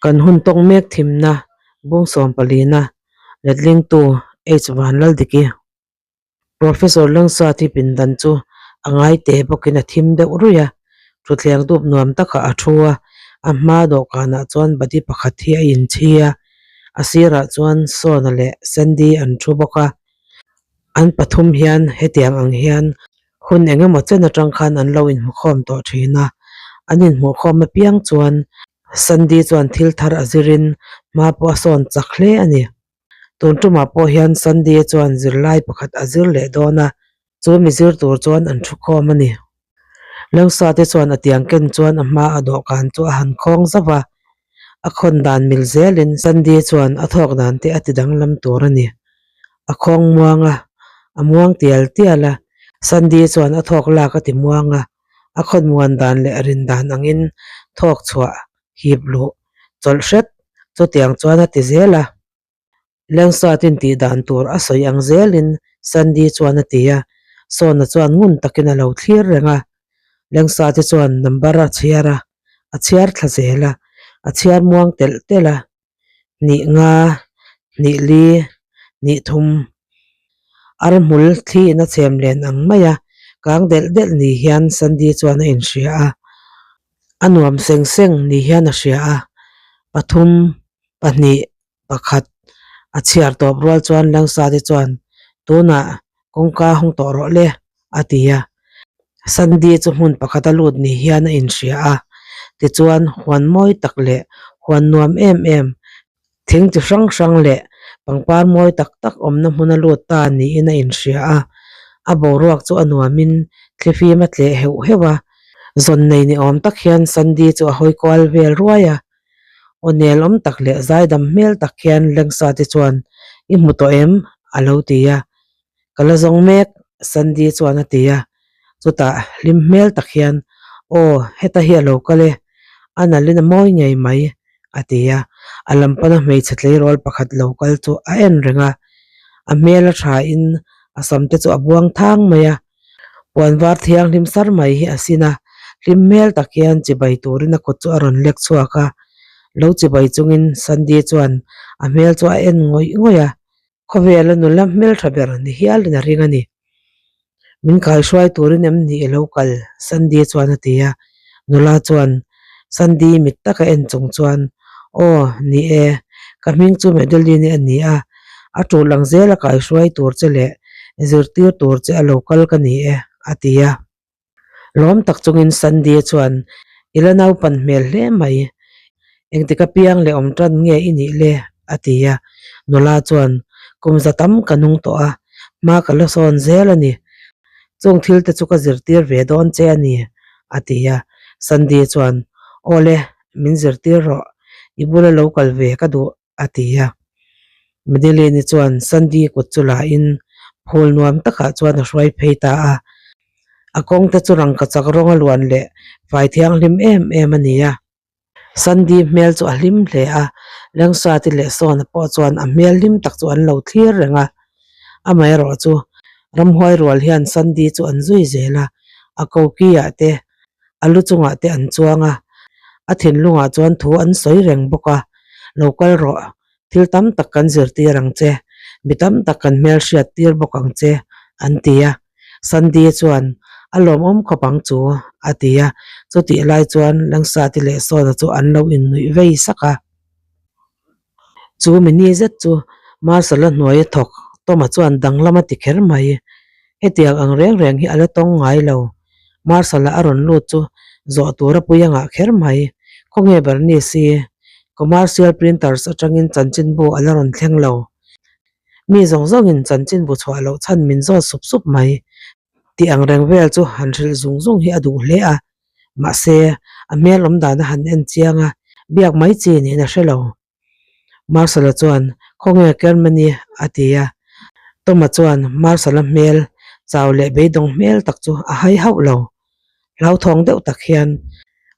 Kan hun tawk mek thimna bung sawm palina letlingtu H Vanlaldiki. Professor Langsat hi pindan chu a ngai teh bawkin a thim deuh ruih a, thutthleng dup nuam takah a thu a, a hma dawhkanah chuan bati pakhat hi a inchhi a, a sirah chuan Sona leh Sandy an thu bawk a, an pathum hian hetiang ang hian hun eng emaw chen atang khan an lo inhmukhawm tawh thin a, an inhmuhkhawm apiang chuan Sandy chuan thil thar a zirin hma pawh a sawn chak hle a ni. Tun tumah pawh hian Sandy chuan zirlai pakhat a zir leh dawn a, chu mi zir tur chuan an thu khawm a ni. Lengsa te chuan a tiang ken chuan a hma a dawhkan chu a han khawng zauh a, a khawn dan mil zelin Sandy chuan a thawk dan te a ti danglam tur a ni. A khawng muang a, a muang tial tial a, Sandy chuan a thawk lak a ti muang a, a khawn muan dan leh a rin dan angin thawk chhuah hip luh chawlh hret chutiang chuan a ti zel a. Lengsatin tih dan tur a sawi ang zelin Sandy chuan a ti a, Sawna chuan ngun takin a lo thlir reng a. Lengsate chuan number a chhiar a, a chhiar thla zel a, a chhiar muang telh telh a, hnih nga, hnih li, hnih thum. Ar hmul thli in a chhem len ang mai a, kang delh delh ni hian Sandy chuan a inhria a. A nuam seng seng ni hian a hria a, pathum, pahnih, pakhat a chhiar tawp rual chuan Langsa te chuan tunah kawngka hawng tawh rawh le a ti a. Sandy chu hmun pakhat a lut ni hian a inhria a, tichuan huan mawi tak leh huan nuam em em, thing chi hrang hrang leh pangpar mawi tak tak awmna hmun a lut ta niin a inhria a. A boruak chu a nuamin thlifim a tleh heuh heuh a, zawn nei ni awm tak hian Sandy chu a hawi kual vel ruai a. Aw nel awm tak leh zaidam hmel tak hian Lengsa te chuan i hmu tawh em? a lo ti a. Ka la zawng mek, Sandy chuan a ti a. Chutah hlim hmel tak hian Aw, heta hi a lo kal e, a nalhin a mawi ngei mai, a ti a. A lam pana hmeichhe tleirawl pakhat lo kal chu a en reng a. A hmel a thain a sam te chu a buang thang mai a. Puan var thianghlim sar mai hi a sin a, hlim hmel tak hian chibai turin a kut chu a rawn lek chhuak a. Lo chibai chungin Sandy chuan a hmel chu a en ngawih ngawih a, khawvela nula hmel tha ber ni hialin a ring a ni. Min kaihruai turin em ni i lo kal? Sandy chuan a ti a. Nula chuan Sandy mit taka en chung chuan, Aw, ni e, ka hming chu Madeline-i a ni a, a tul ang zela kaihruai tur che leh zirtir tur che a lo kal ka ni e, a ti a. Lawm tak chungin Sandy chuan, I la naupan hmel hle mai, engtik apiang leh awm tan nge i nih le? a ti a. Nula chuan, Kum za tam ka nung tawh a, hma ka la sawn zel a ni. Chung thil te chu ka zirtir ve dawn che a ni, a ti a. Sandy chuan, Aw le, min zirtir rawh, i bula lo kal ve ka duh, a ti a. Madeline-i chuan Sandy kut chu la in phul nuam takah chuan a hruai phei ta a. A kawng te chu rangkachak rawng a luan leh fai thianghlim em em a ni a. Sandy hmel chu a hlim hle a, Lengsati leh Sawna pawh chuan a hmel hlim tak chu an lo thlir reng a. Amaherawh chu ramhuai rual hian Sandy chu an zui zel a, a koki ah te a lu chungah te an chuang a, a thinlungah chuan thu an sawi reng bawk a, Lo kal rawh, thil tam tak kan zirtir ang che, mi tam tak kan hmelhriat tir bawk ang che, an ti a. Sandy chuan, A lawmawm khawp ang chu, a ti a. Chutih lai chuan Langsati leh Sawna chu an lo innuih vei sak a. Chu mi ni zet chu Marshal-a hnuaia thawk Toma chuan danglam a ti kher mai. Hetiang ang reng reng hi a la tawng ngai lo. Marshal-a a rawn lut chu zawh tur a pui a ngah kher mai. Khawnge Bernice hi Commercial Printers atangin chanchinbu a la rawn thleng lo. Mi zawng zawngin chanchinbu chhuah loh chhan min zawt sup sup mai. Tih ang reng vel chu han hrilh zung zung hi a duh hle a. Mahse, a hmel awm dan a han en chiang a, biak mai chi niin a hre lo. Marshal-a chuan, Khawnge Kermani? a ti a. Toma chuan Marshal-a hmel chau leh beidawng hmel tak chu a hai hauh lo. Hlauthawng deuh tak hian,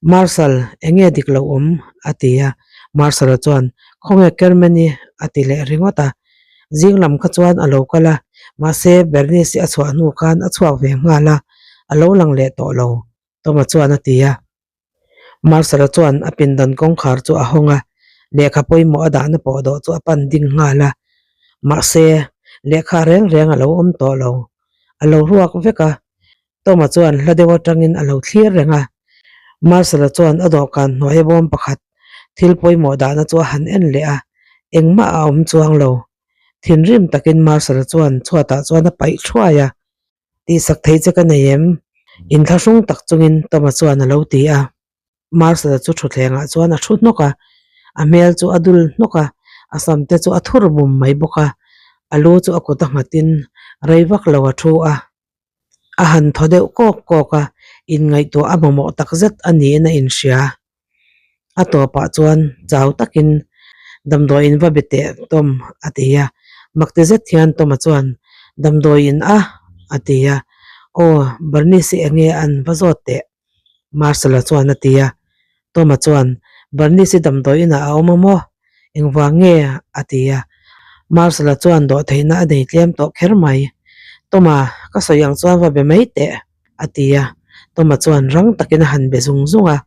Marshal, enge dik lo awm? a ti a. Marshal-a chuan, Khawnge Kermani? a ti leh ringawt a. Zing lam kha chuan a lo kal a, mahse Bernice-i a chhuah hnu khan a chhuak ve nghal a, a lo lang leh tawh lo, Toma chuan a ti a. Marshal-a chuan a pindan kawngkhar chu a hawng a. Lehkha pawimawh a dahna pawh dawh chu a pan ding nghal a. Mahse, lehkha reng reng a lo awm tawh lo. A lo ruak vek a. Toma chuan hla deuh atangin a lo thlir reng a. Marcel-a chuan a dawhkan hnuaia bawm pakhat thil pawimawh dahna chu a han en leh a, engmah a awm chuang lo. Thinrim takin Marcel-a chuan chhuatah chuan a paih thuai a. Tihsak thei che ka nei em? Inthlahrung tak chungin Toma chuan a lo ti a. Marcel-a chu thutthlengah chuan a thu hnawk a, a hmel chu a dul hnawk a, a sam te chu a thur bum mai bawk a, a lu chu a kut a nghatin rei vak lo a thu a. A han thaw deuh kawk kawk a, inngaihtuah a mamawh tak zet a niin a inhria. A tawpah chuan chau takin damdawiin va be teh Tom a ti a, makti zet hian Tom-a chuan damdawiin a a ti a, aw Bernice i enge an va zawt teh Marcel-a chuan a ti a, Tom-a chuan Bernice i damdawi inah a awm a maw? Engvang nge? a ti a, Marcel-a chuan dawhtheihna a nei tlem tawh kher mai. Tom-a, ka sawi ang chuan va be mai teh, a ti a, Tom-a chuan rang takin a han be zung zung a,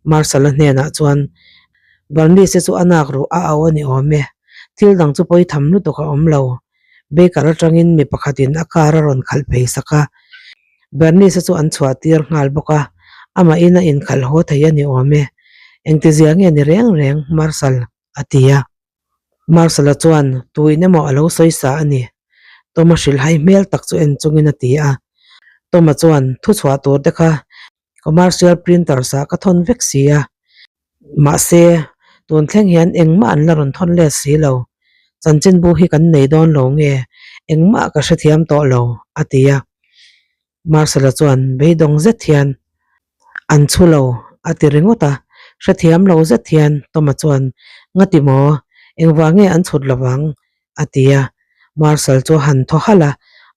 Marcel-a hnenah chuan Bernice-i chu a nak ruh a au a ni awm e, thil dang chu pawi tham lutuk a awm lo. Baker atangin mi pakhatin a car a rawn khalh phei sak a, Bernice-a chu an chhuah tir nghal bawk a, amahin a inkhalh haw thei a ni awm e. Engtizia nge ni reng reng, Marshal? a ti a. Marshal-a chuan tuin emaw a lo sawi sa a ni. Tom-a hrilhhai hmel tak chu en chungin a ti a. Tom-a chuan thuchhuah tur te kha commercial printers ah ka thawn vek si a. Mahse, tun thleng hian engmah an la rawn thawn let si lo. Chanchinbu hi kan nei dawn lo nge, engmah ka hrethiam tawh lo, a ti a. Marcel-a chuan beidawng zet hian, An chhu lo, a ti ringawt a. Hrethiam lo zet hian Tom-a chuan, Ngati maw? Engvang nge an chhut lovang? a ti a. Marcel chu a han thaw halh a,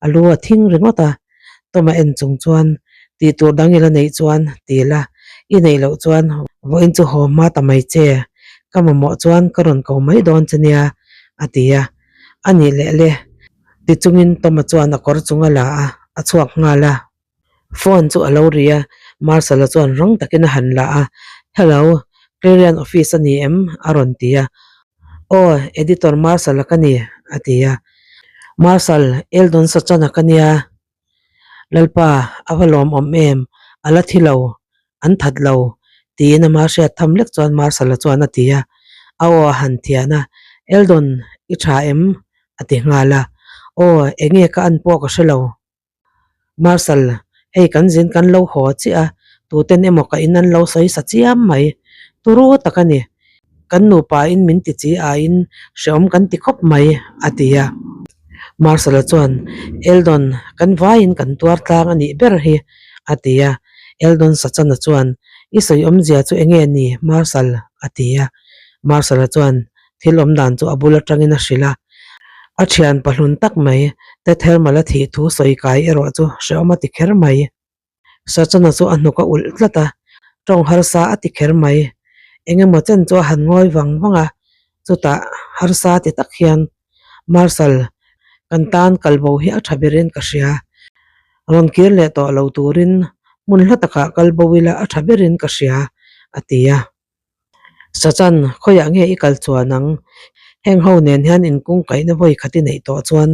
a lu a thing ringawt a. Tom-a en chung chuan, Tih tur dang i la neih chuan ti la, i neih loh chuan vawiin chu haw hma ta mai che, ka mamawh chuan ka rawn ko mai dawn che nia, a ti a. A nih leh le, ti chungin Tom-a chuan a kawr chung a la a, a chhuak nghal a. Phone chu a lo ri a, Marcel-a chuan rang takin a han la a, Hello, Clarion office a ni em? a rawn ti a. Aw, editor Marcel-a ka ni, a ti a. Marcel, Eldon Sachan-a ka nia. Lalpa, a va lawmawm em? A la thi lo, an that lo, tiin ama hriat tham lek chuan Marcel-a chuan a ti a. A aw a han thian a, Eldon, i tha em? a ti nghal a. Aw, enge ka an pawh ka hre lo. Marshal, hei kan zin kan lo haw chiah a, tuten emaw ka in an lo sawi sa chiam mai. Turu tak a ni. Kan nupa in min ti chi aiin hreawm kan ti khawp mai, a ti a. Marshal-a chuan, Eldon, kan vaiin kan tuar tlang a nih ber hi, a ti a. Eldon Sachana chuan, I sawi awmzia chu enge ni, Marshal? a ti a. Marshal-a chuan, Thil awm dan chu a bul atangin a hrilh a, a thian pahlun tak mai Ted Hermal a thih thu sawi kai erawh chu hrehawm a ti kher mai. Sachana chu a hnuk a ulh tlat a, tawng harsa a ti kher mai. Eng emaw chen chu a han ngawi vang vang a, chutah harsa ti tak hian, Marshal, kan tan kalbo hi a tha berin ka hria. Rawn kir leh tawh lo turin hmun hla takah kalbo ila a tha berin ka hria, a ti a. Sachan, khawiah nge i kal chuan ang? Heng ho nen hian inkungkaihna vawi khat i neih tawh chuan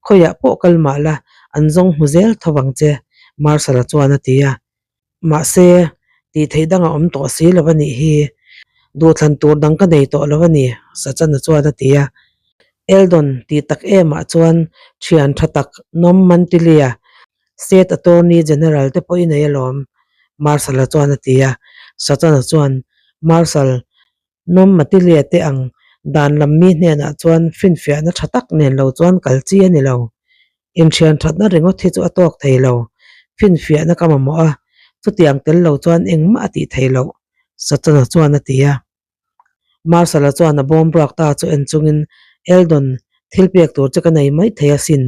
khawiah pawh kal mah la, an zawng hmu zel tho vang che, Marshal-a chuan a ti a. Mahse, tih theih dang a awm tawh si lo a nih hi. Duhthlan tur dang ka nei tawh lo a ni, Sachan-a chuan a ti a. Eldon tih tak emah chuan thian tha tak Nom Mantilia, State Attorney General te pawh i nei alawm, Marshal-a chuan a ti a. Satan-a chuan, Marshal, Nom Matilia te ang dan lam mi hnenah chuan finfiahna tha tak nen lo chuan kal chi a ni lo. Inthian thatna ringawt hi chu a tawk thei lo. Finfiahna ka mamawh a, chutiang tel lo chuan engmah a tih thei loh, Satan-a chuan a ti a. Marshal-a chuan a bawm ruak ta chu en chungin, Eldon, thil pek tur che ka nei mai thei asin,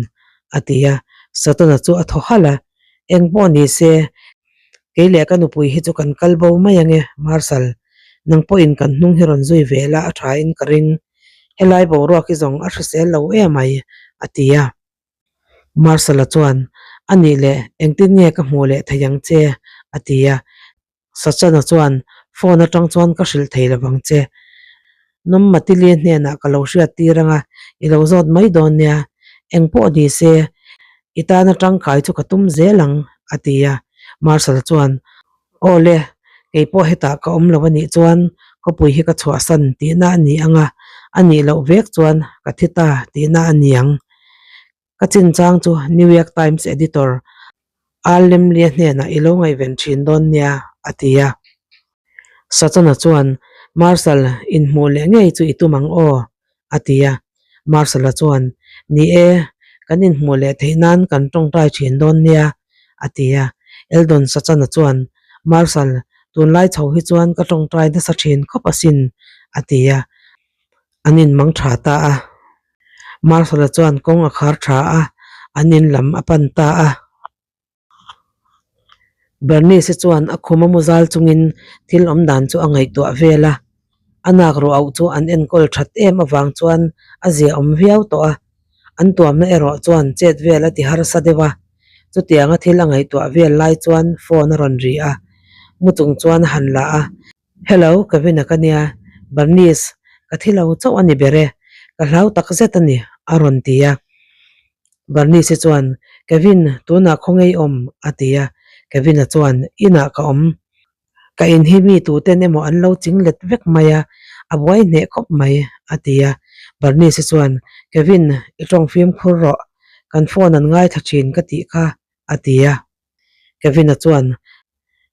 a ti a. Satan-a chu a thaw halh a, Eng pawh ni se, kei leh ka nupui hi chu kan kal bo mai ange, Marshal. Nang pawhin kan hnung hi rawn zui ve la a thain ka ring. Helai boruak hi zawng a hrisel lo emai, a ti a. Marshal-a chuan, A nih leh, engtin nge ka hmuh leh thei ang che? a ti a. Sachana chuan, Phone atang chuan ka hrilh thei lo vang che. Nawmmatili hnenah ka lo hriat tir anga i lo zawt mai dawn nia, eng pawh ni se i tana tangkai chu ka tum zel ang, a ti a. Marshal chuan, Aw le, kei pawh hetah ka awm lo a nih chuan khawpui hi ka chhuahsan tihna a ni anga, a nih loh vek chuan ka thi ta tihna a ni ang. Ka chinchang chu New York Times editor Al Lemley-a hnenah i lo ngaihven thin dawn nia, a ti a. Sachana chuan, Marshal, inhmuh leh ngei chu i tum ang aw, a ti a. Marshal-a chuan, Ni e, kan inhmuh leh theih nan kan tawngtai thin dawn nia, a ti a. Eldon Sachana chuan, Marshal, tunlai chho hi chuan ka tawngtai nasa thin khawp asin, a ti a. An inmang tha ta a. Marshal-a chuan kawng a khar tha a, an in lam a pan ta a. Bernice chuan a khum a mu zal chungin thil awm dan chu a ngaihtuah vel a. A nak ruah auh chu an enkawl that em avang chuan a zia awm viau tawh a. An tuamna erawh chuan chet vel a ti harsa deuh a. Chutianga thil a ngaihtuah vel lai chuan phone a rawn ri a. Mu chung chuan a han la a. Hello, Kevin-a ka nia. Bernice, ka thi lo chauh a ni ber e. Ka hlau tak zet a ni, a rawn ti a. Bernice-i chuan, Kevin, tunah khaw ngei awm? a ti a. Kevin-a chuan, Inah ka awm. Ka in hi mi tuten emaw an lo ching let vek mai a, a buai hneh khawp mai, a ti a. Bernice-i chuan, Kevin, i tawng fimkhur rawh. Kan phone an ngaithla thin ka tih kha, a ti a. Kevin-a chuan,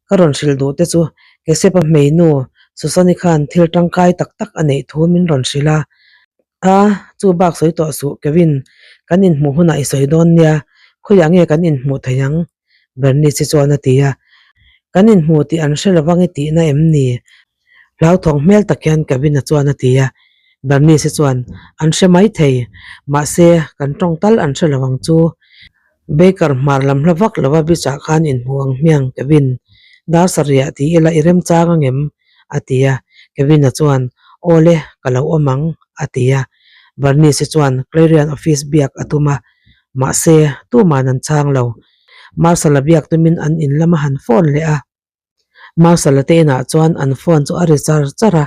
Ka rawn hrilh duh te chu Kesepa hmeinu Susan-i khan thil tangkai tak tak a neih thu min rawn hrilh a. A, chu bak sawi tawh suh Kevin, kan inhmuh hunah i sawi dawn nia, khawiah nge kan inhmuh thei ang? Bernice-i chuan a ti a. Kan inhmu tih an hre lovang i tihna em ni? Hlauthawng hmel tak hian Kevin-a chuan a ti a. Bernice-i chuan, An hre mai thei, mahse kan tawng tal an hre lo ang chu. Baker hmar lam hla vak lova beach ah khan inhmu ang hmiang Kevin, dar sarih ah ti ila i remchang angem? a ti a. Kevin-a chuan, Aw le, ka lo awm ang, a ti a. Bernice-i chuan Clarion office biak a tum a, mahse tuman an chhang lo. Marshal-a biak tumin an in lam a han phone leh a. Marshal-a te inah chuan an phone chu a ri char char a,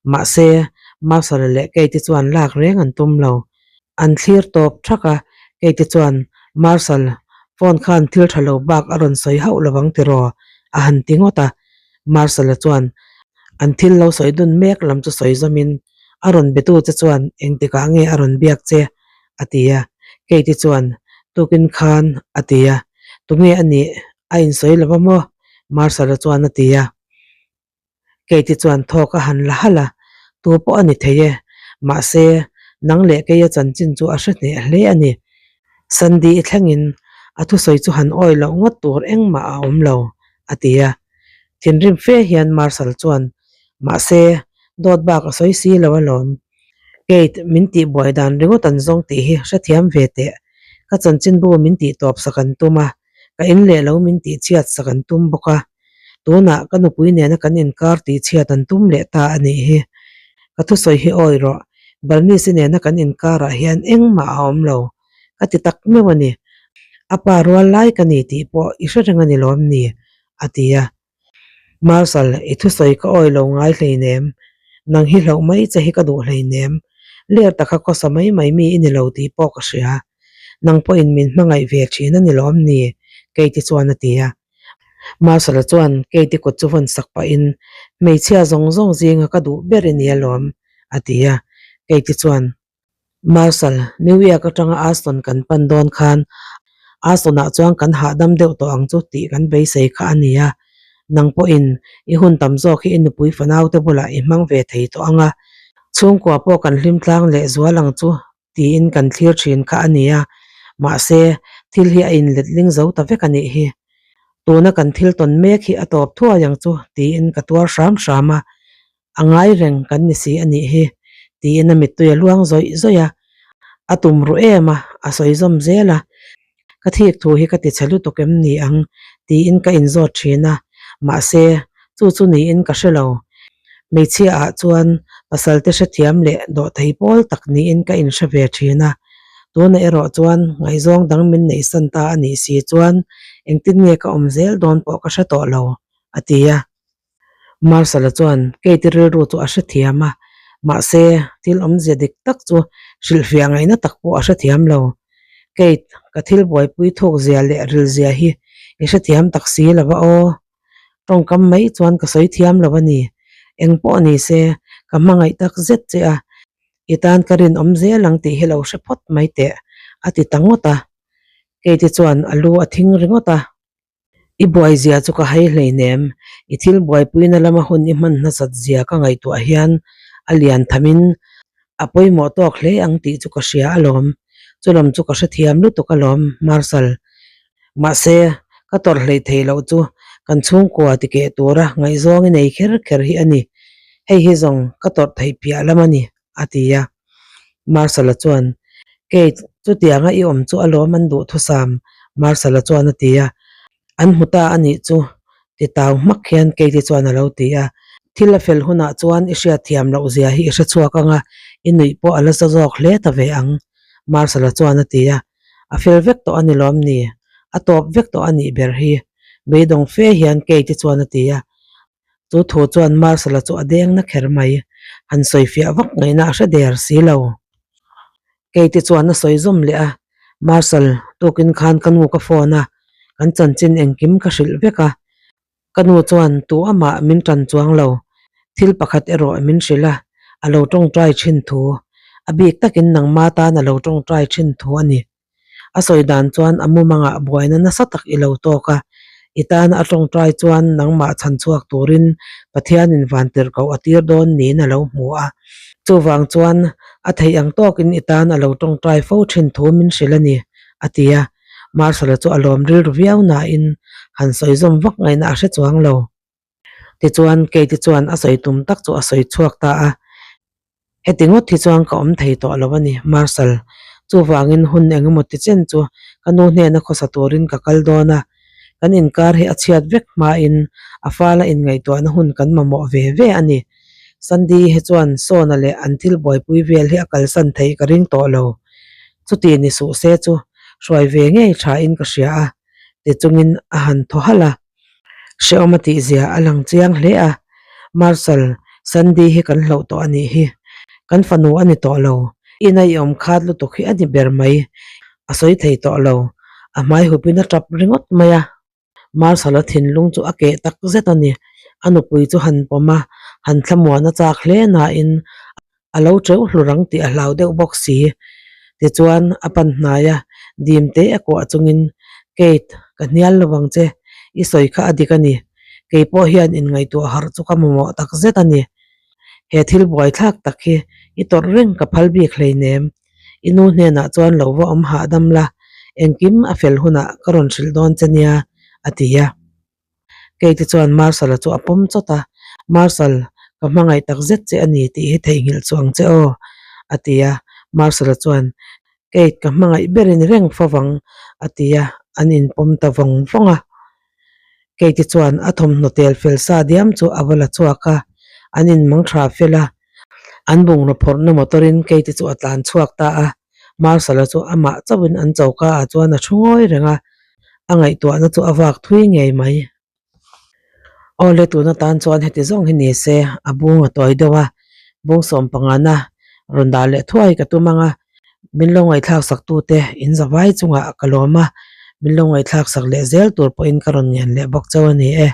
mahse Marshal-a leh Kate-i chuan lak reng an tum lo. An thlir tawp thak a, Kate-i chuan, Marshal, phone khan thil tha lo bak a rawn sawi hauh lovang tiraw? a han ti ngawt a. Marshal-a chuan an thil lo sawi dun mek lam chu sawi zawmin, A rawn betu che chuan engtikah nge a rawn biak che? a ti a. Kate-i chuan, Tukin khan, a ti a. Tunge a nih? A insawi lo va maw? Marshal-a chuan a ti a. Kate-i chuan thawk a han la halh a, Tu pawh a ni thei e. Mahse, nang leh keia chanchin chu a hre hneh hle a ni. Sandy-i thlengin a thusawi chu han awi loh ngawt tur engmah a awm lo, a ti a. Thinrim fe hian Marshal chuan, Mahse, dawt bak a sawi si lo alawm. Kate, min tihbuai dan ringawt an zawng tih hi hrethiam ve teh. Ka chanchinbu min tihtawp sak an tum a, ka in leh lo min tihchhiat sak an tum bawk a. Tunah ka nupui nena kan inkar tihchhiat an tum leh ta a nih hi. Ka thusawi hi awi rawh, Bernice-i nena kan inkarah hian engmah a awm lo. Ka ti tak meuh a ni. A pa rual lai ka ni tih pawh i hre reng a ni lawm ni? a ti a. Marshal, i thusawi ka awi lo ngai hleinem. Nang hi hlauh mai che hi ka duh hleinem. Ler taka khawsa mai mai mi i ni lo tih pawh ka hria. Nang pawhin min hmangaih ve thin a ni lawm ni? Kate chuan a ti a. Marshal-a chuan Kate kut chu vawn sak pahin, Hmeichhia zawng zawng zinga ka duh ber i ni alawm, a ti a. Kate chuan, Marshal, New York atanga Aston kan pan dawn khan Aston-ah chuan kan hahdam deuh tawh ang chu tih kan beisei kha a ni a. Nang pawhin i hun tam zawk hi i nupui fanaute bulah i hmang ve thei tawh ang a. Chhungkua pawh kan hlim tlang leh zual ang chu tiin kan thlir thin kha a ni a. Mahse, thil hi a inletling zo ta vek a nih hi. Tuna kan thil tawn mek hi a tawp thuai ang chu tiin ka tuar hram hram a. A ngai reng kan ni si a nih hi, tiin a mittui a luang zawih zawih a. A tum ruh em a, a sawi zawm zel a. Ka thik thu hi ka ti chhe lutuk em ni ang tiin ka inzawt thin a, mahse, chu chu niin ka hre lo. Hmeichhia ah chuan pasal te hrethiam leh dawhthei pawl tak niin ka inhre ve thin a. Tunah erawh chuan ngaihzawng dang min neihsan ta a nih si chuan engtin nge ka awm zel dawn pawh ka hre tawh lo, a ti a. Marshal-a chuan Kate-i rilru chu a hrethiam a, Mahse, thil awmzia dik tak chu hrilhfiah ngaihna tak pawh a hrethiam lo. Kate, ka thil buaipui thuk zia leh ril zia hi i hrethiam tak si lo va aw. Tawngkam mai chuan ka sawi thiam lo a ni. Eng pawh ni se, ka hmangaih tak zet che a, i tan ka rinawm zel ang tih hi lo hre phawt mai teh, a ti ta ngawt a. Kate chuan a lu a thing ringawt a. I buai zia chu ka hai hleinem, i thil buaipuina lama hun i hman hnasat zia ka ngaihtuah hian a lian thamin a pawimawh tawk hle ang tih chu ka hria alawm, chulam chu ka hrethiam lutuk alawm Marshal. Mahse, ka tawrh hleih theih loh chu kan chhungkua tikeh tura ngaihzawng i nei kher kher hi a ni, hei hi zawng ka tawrh theih piah lam a ni, a ti a. Marshal-a chuan, Kate, chutianga i awm chu alawm an duh thusam, Marshal-a chuan a ti a. An hmu ta a nih chu, ti tau hmak hian Kate-i chuan a lo ti a. Thil a fel hunah chuan i hriatthiam loh zia hi i hre chhuak ang a, i nuih pawh a la za zawk hle ta ve ang, Marshal-a chuan a ti a. A fel vek tawh a ni lawm ni? A tawp vek tawh a nih ber hi, beidawng fe hian Kate-i chuan a ti a. Chu thu chuan Marshal-a chu a deng na kher mai. Han sawi fiah vak ngaihna a hre der si lo. Kate chuan a sawi zawm leh a, Marshal, tukin khan ka nu ka phone a, kan chanchin engkim ka hrilh vek a. Ka nu chuan tu amah min tan chuang lo, thil pakhat erawh min hrilh a, a lo tawngtai thin thu. A bik takin nangma tan a lo tawngtai thin thu a ni. A sawi dan chuan a mumangah buaina nasa tak i lo tawk a, i tana a tawngtai chuan nangmah chhan chhuak turin Pathianin vantir koh a tir dawn niin a lo hmu a. Chuvang chuan a theih ang tawkin i tan a lo tawngtai fo thin thu min hrilh a ni, a ti a. Marshall-a chu a lawm rilru viau nain han sawi zawm vak ngaihna a hre chuang lo. Tichuan Kate-i chuan a sawi tum tak chu a sawi chhuak ta a. Heti ngawt hi chuan ka awm thei tawh lo a ni, Marshal. Chuvangin hun eng emaw ti chen chu ka nu hnena khawsa turin ka kal dawn a. Kan inkar hi a chhiat vek hmain a fala inngaihtuahna hun kan mamawh ve ve a ni. Sandy hi chuan Sawna leh an thil buaipui vel hi a kalsan theih ka ring tawh lo. Chuti ni suh se chu hruai ve ngei thain ka hria a, ti chungin a han thaw halh a. Hrehawm a tih zia a lang chiang hle a, Marshal, Sandy hi kan hloh tawh a nih hi. Kan fanu a ni tawh lo. Ina i awm khat lutuk hi a ni ber mai. A sawi thei tawh lo. A hmai hupin a tap ringawt mai a. Marshal-a thinlung chu a keh tak zet a ni. A nupui chu han pawm a, han thlamuan a chak hle nain a lo teuh hlur ang tih a hlau deuh bawk si. Tichuan, a pan hnai a, dim te a kuah chungin, Kate, ka hnial lo ang che, i sawi kha a dik a ni. Kei pawh hian inngaihtuah harh chu ka mamawh tak zet a ni. He thil buaithlak tak hi i tawrh reng ka phal bik hleinem. I nu hnenah chuan lo va awm hahdam la, engkim a fel hunah ka rawn hrilh dawn che nia, a ti a. Kate chuan Marshal-a chu a pawm chawt a, Marshal, ka hmangaih tak zet che a ni tih hi theihnghilh chu ang che aw, a ti a. Marshal-a chuan, Kate, ka hmangaih berin reng fo vang, a ti a, an inpawm ta vawng vawng a. Kate chuan a thawmhnaw tel fel sa diam chu a va la chhuak a, an inmang tha fel a. An bungraw phawrhna motor-in Kate chu a tlan chhuak ta a. Marshal-a chu amah chauhin an choka ah chuan a thu ngawi reng a, a ngaihtuahna chu a vak thui ngei mai. Awle tun atan chuan heti zawng hi ni se, a bung a tawi deuh a, bung sawm pangana rawn dah leh thuai ka tum ang a, min lo ngaihthlak sak tute in zavai chungah ka lawm a, min lo ngaihthlak sak leh zel tur pawhin ka rawn ngen leh bawk chauh a ni e.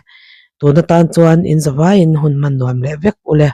Tun atan chuan in zavaiin hun hman nuam leh vek ule.